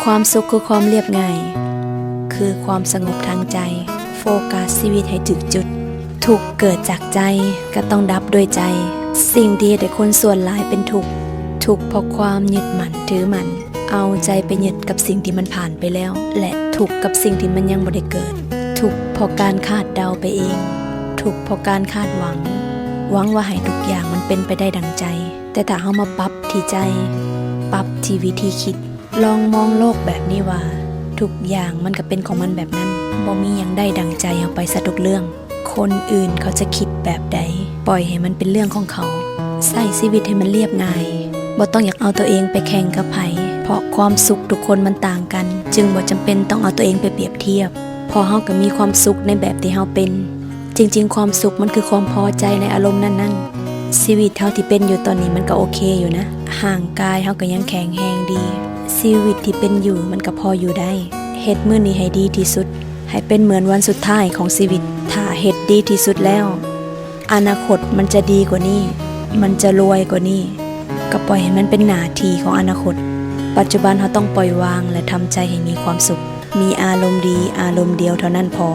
ຄວາມສຸກຄືຄວາມລຽບງ່າຍ, ຄືຄວາມສະຫງົບທາງໃຈ. ໂຟກັສຊີວິດໃຫ້ຖືກຈຸດ. ທຸກເກີດຈາກໃຈ, ກໍຕ້ອງດັບດ້ວຍໃຈ. ສິ່ງທີ່ເຮັດໃຫ້ຄົນສ່ວນຫຼາຍເປັນທຸກ, ທຸກເພາະຄວາມຍຶດໝັ້ນຖືໝັ້ນ, ເອົາໃຈໄປຍຶດກັບສິ່ງທີ່ມັນຜ່ານໄປແລ້ວ ແລະ ທຸກກັບສິ່ງທີ່ມັນຍັງບໍ່ໄດ້ເກີດ. ທຸກເພາະການຄາດເດົາໄປເອງ, ທຸກເພາະການຄາດຫວັງ, ຫວັງວ່າໃຫ້ທຸກຢ່າງມັນເປັນໄປໄດ້ດັ່ງໃຈ. ແຕ່ຖ້າເຮົາມາປັບທີ່ໃຈ, ປັບທີ່ວິທີຄິດ, ລອງມອງໂລກແບບນີ້ວ່າ ທຸກຢ່າງມັນກໍເປັນຂອງມັນແບບນັ້ນ, ບໍ່ມີຫຍັງໄດ້ດັ່ງໃຈເຮົາໄປຊະທຸກເລື່ອງ. ຄົນອື່ນເຂົາຈະຄິດແບບໃດ, ປ່ອຍໃຫ້ມັນເປັນເລື່ອງຂອງເຂົາ. ໃຊ້ຊີວິດໃຫ້ມັນລຽບງ່າຍ, ບໍ່ຕ້ອງຢາກເອົາຕົວເອງໄປແຂ່ງກັບໃຜ, ເພາະຄວາມສຸກທຸກຄົນມັນຕ່າງກັນ, ຈຶ່ງບໍ່ຈຳເປັນຕ້ອງເອົາຕົວເອງໄປປຽບທຽບ, ເພາະເຮົາກໍມີຄວາມສຸກໃນແບບທີ່ເຮົາເປັນ. ຈິງໆ ຄວາມສຸກມັນຄືຄວາມພໍໃຈໃນອາລົມນັ້ນໆ. ຊີວິດເຮົາທີ່ເປັນຢູ່ຕອນນີ້ມັນກໍໂອເຄຢູ່ນະ, ຮ່າງກາຍເຮົາກໍຍັງແຂງແຮງດີ. ຊີວິດທີ່ເປັນຢູ່ມັນກໍພໍຢູ່ໄດ້. ເຮັດມື້ນີ້ໃຫ້ດີທີ່ສຸດ, ໃຫ້ເປັນເໝືອນວັນສຸດທ້າຍຂອງຊີວິດ. ຖ້າເຮັດດີທີ່ສຸດແລ້ວ, ອະນາຄົດມັນຈະດີກວ່ານີ້, ມັນຈະລວຍກວ່ານີ້, ກໍປ່ອຍໃຫ້ມັນເປັນໜ້າທີ່ຂອງອະນາຄົດ. ປັດຈຸບັນເຮົາຕ້ອງປ່ອຍວາງ ແລະ ທຳໃຈໃຫ້ມີຄວາມສຸກ. ມີອາລົມດີອາລົມດຽວເທົ່ານັ້ນພໍ.